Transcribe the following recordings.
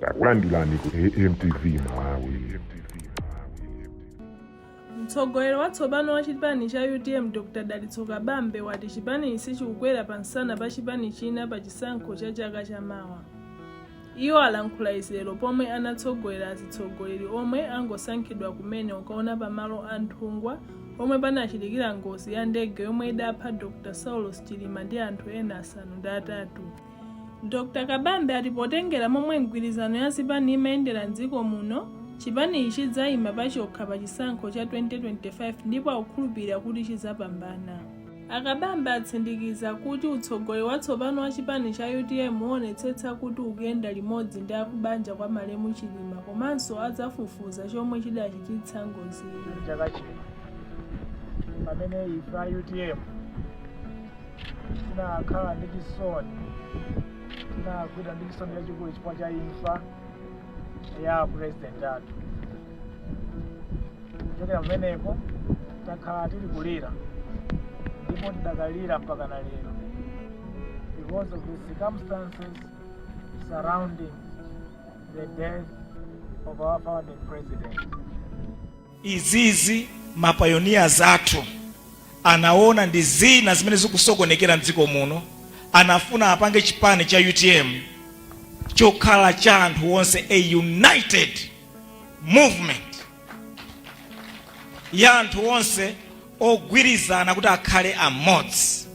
Takulandirani ku AMTV Malawi. Mtsogoleri watsopano wa chipani cha UTM Dr Dalitso Kabambe wati chipanichi sichikukwera pamsana pa chipani china pa chisankho cha chaka cha mawa. Iwo alankhula izi lero pomwe anatsogolera azitsogoleri omwe angosankhidwa kumene kukaona pamalo a Nthungwa pomwe panachitikira ngozi ya ndege yomwe idapha Dr Saulos Chilima ndi anthu ena 8. Dr Kabambe ati potengera momwe mgwirizano ya zipani imayendera m'dziko muno, chipanichi chidzayima pachokha pa chisankho cha 2025 ndipo akukhulupilira kuti chidzapambana. A Kabambe atsindikiza kuti utsogoleri watsopano wa chipani cha UTM uwonetsetsa kuti ukuyenda limodzi ndi akubanja kwa malemu Chilima komanso adzafufuza chomwe chidachititsa ngoziyi. Chaka chino pamene ife a UTM tinakhala ndi chisoni, tinagwidwa ndi chisoni chachikulu chifukwa cha imfa ya president athu. Kuchokera pamenepo takhala tili kulira ndipo tidakalira mpaka na lero because of the circumstances surrounding the death of our founding president. Izizi ma pioneers athu anaona ndi zina zimene zikusokonekera mdziko muno, anafuna apange chipani cha UTM chokhala cha anthu onse, a united movement ya anthu onse ogwirizana kuti akhale amodzi.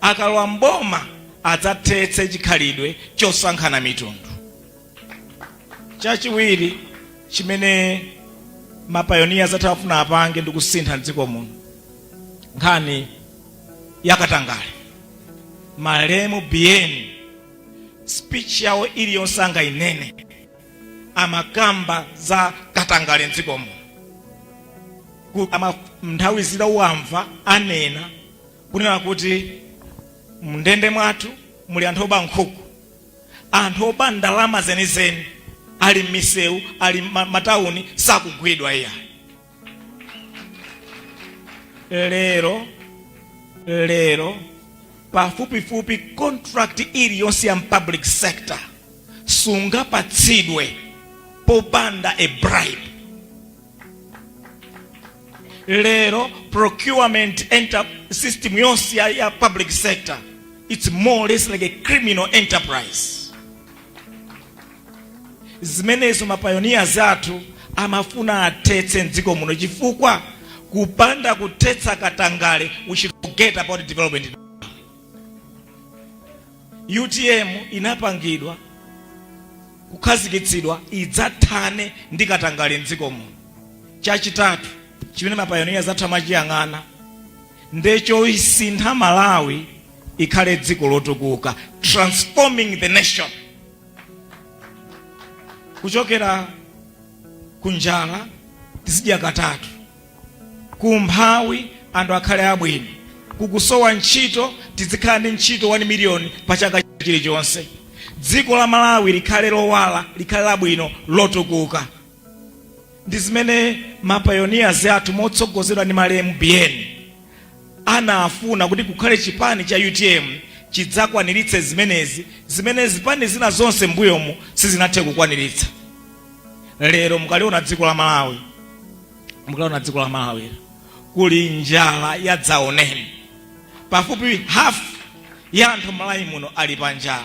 Akalowa mboma adzathetse chikhalidwe chosankhana mitundu. Chachiwiri chimene ma pioneers athu afuna apange ndi kusintha mdziko muno, nkhani yakatangale. Malemu Biyeni, speech yawo iliyonse angayinene amakamba za katangale mdziko muno. Nthawi zina uwamva anena kunena kuti mndende mwathu muli anthu oba nkhuku, anthu oba ndalama zenizeni ali m'misewu, ali matawuni, sakugwidwa iyayi. Lero pafupifupi contract iliyonse ya public sector sungapatsidwe popanda a bribe. Lero procurement enter system yonse ya public sector, it's more or less like a criminal enterprise. Zimenezo ma pioneers athu amafuna athetse mdziko muno, chifukwa kupanda kuthetsa katangale, we should forget about development. UTM inapangidwa, kukhazikitsidwa idzathane ndi katangale mdziko muno. Chachitatu chimene ma pioneers athu amachiyang'ana ndechoisintha Malawi ikhale dziko lotukuka, transforming the nation kuchokera kunjala tizidya katatu, kumphawi anthu akhale abwino, kukusowa ntchito tizikhala ndi ntchito 1 million pa chaka chilichonse, dziko la Malawi likhale lowala, likhale labwino, lotukuka. Ndi zimene ma pioneers athu motsogozedwa ndi malemu Biyeni anafuna kuti kukhale chipani cha UTM chidzakwaniritse zimenezi, zimene zipani zina zonse mbuyomu sizinathe kukwaniritsa. Lero mukaliona dziko la Malawi, mukaliona dziko la Malawi kuli njala ya dzaoneni. Pafupi half ya anthu Malawi muno ali pa njala.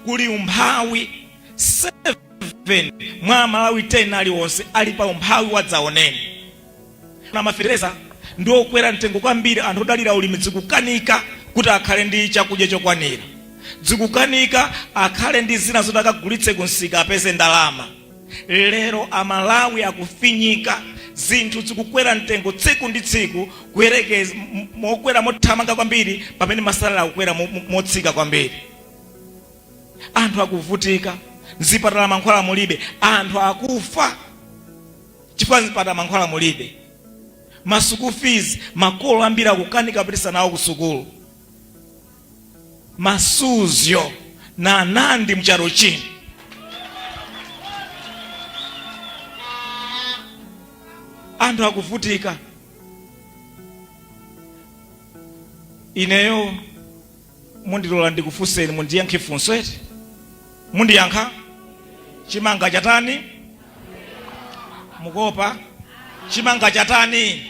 Kuli umphawi, 7 mwa Malawi 10 aliwonse ali pa umphawi wa dzaoneni. Na mafetereza ndi okwera mtengo kwambiri, anthu odalira ulimi zikukanika kuti akhale ndi chakudya chokwanira, zikukanika akhale ndi zina zoti akagulitse kumsika apeze ndalama. Lero Amalawi akufinyika, zinthu zikukwera mtengo tsiku ndi tsiku, kuyerekeza mokwera mothamanga kwambiri, pamene ma salary akukwera motsika kwambiri. Anthu akuvutika, mzipatala mankhwala mulibe, anthu akufa chifukwa mzipatala mankhwala mulibe. Ma school fees, makolo ambiri akukanika kupititsa nawo ku sukulu. Masuzyo na nandi mchalo chino. Anthu akuvutika. Ineyo mundilola ndikufunseni, mundiyankhe funso eti? Mundiyankha? Chimanga chatani? Mukopa? Chimanga chatani?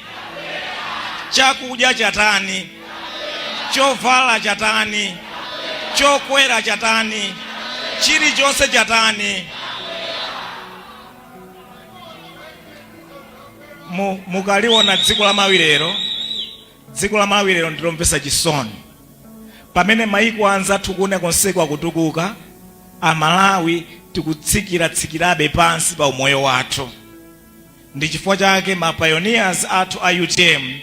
Chakudya chatani? Chovala chatani? Chokwera chatani? Chilichonse chatani? Mukaliona dziko la Malawi lero, dziko la Malawi lero ndilomvetsa chisoni. Pamene maiko anzathu kuona konseko akutukuka, Amalawi tikutsikira-tsikirabe pansi pa umoyo wathu. Ndi chifukwa chake ma pioneers athu a UTM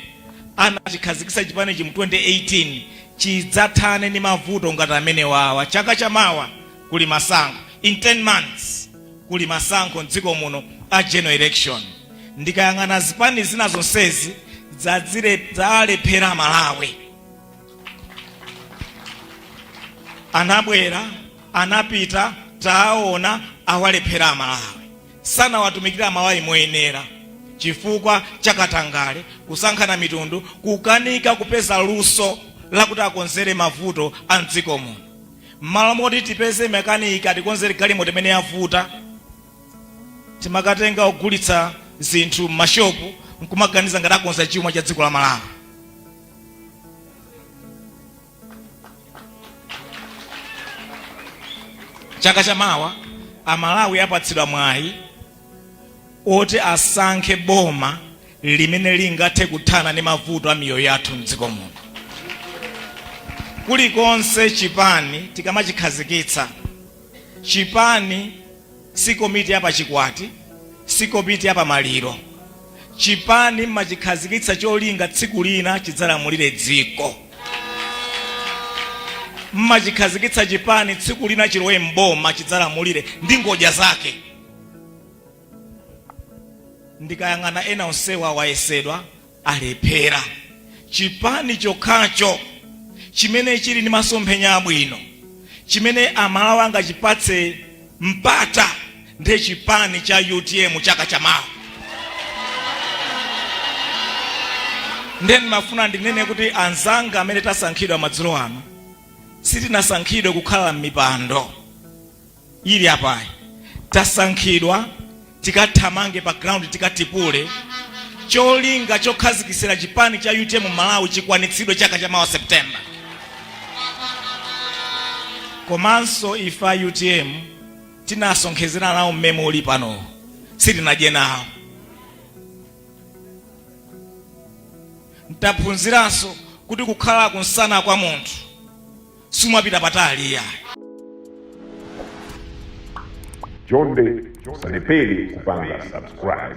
anachikhazikitsa chipanichi mu 2018 chidzathane ndi mavuto ngati amene wawa. Chaka chamawa kuli masankho, in 10 months kuli masankho mdziko muno a general election. Ndikayang'ana zipani zina zonsezi zalephera Malawi. Anabwera, anapita, taona awalephera Amalawi. Sanawatumikira Amalawi moyenera chifukwa chakatangale, kusankhana mitundu, kukanika kupeza luso lakuti akonzere mavuto a mdziko muno. M'malo moti tipeze makanika atikonzere galimoto imene yavuta, timakatenga ogulitsa zinthu m'mashopu nkumaganiza ngati akonza chuma cha dziko la Malawi. Chaka chamawa Amalawi apatsidwa mwayi oti asankhe boma limene lingathe kuthana ndi mavuto a miyoyo yathu mdziko muno. Kulikonse chipani tikamachikhazikitsa, chipani si komiti ya pachikwati, si komiti ya pamaliro. Chipani mmachikhazikitsa cholinga tsiku lina chidzalamulire dziko. Mmachikhazikitsa chipani tsiku lina chilowe mboma chidzalamulire ndi ngodya zake. Ndikayang'ana ena onsewa wayesedwa alephera. Chipani chokhacho chimene chili ndi masomphenya abwino, chimene Amalawi angachipatse mpata ndiye chipani cha UTM chaka chamawa. Ndiye ndimafuna ndinene kuti anzanga amene tasankhidwa madzulo ano, sitinasankhidwe kukhala m'mipando ili apayi, tasankhidwa tikathamange pa ground, tikatipule cholinga chokhazikitsira chipani cha UTM Malawi chikwanitsidwe chaka cha mawa September. Komanso ife a UTM tinasonkhezera nawo mmene uli pano, sitinadye nawo. Ntaphunziranso kuti kukhala kunsana kwa munthu sumapita patali iyayi. Chonde musalephere kupanga subscribe.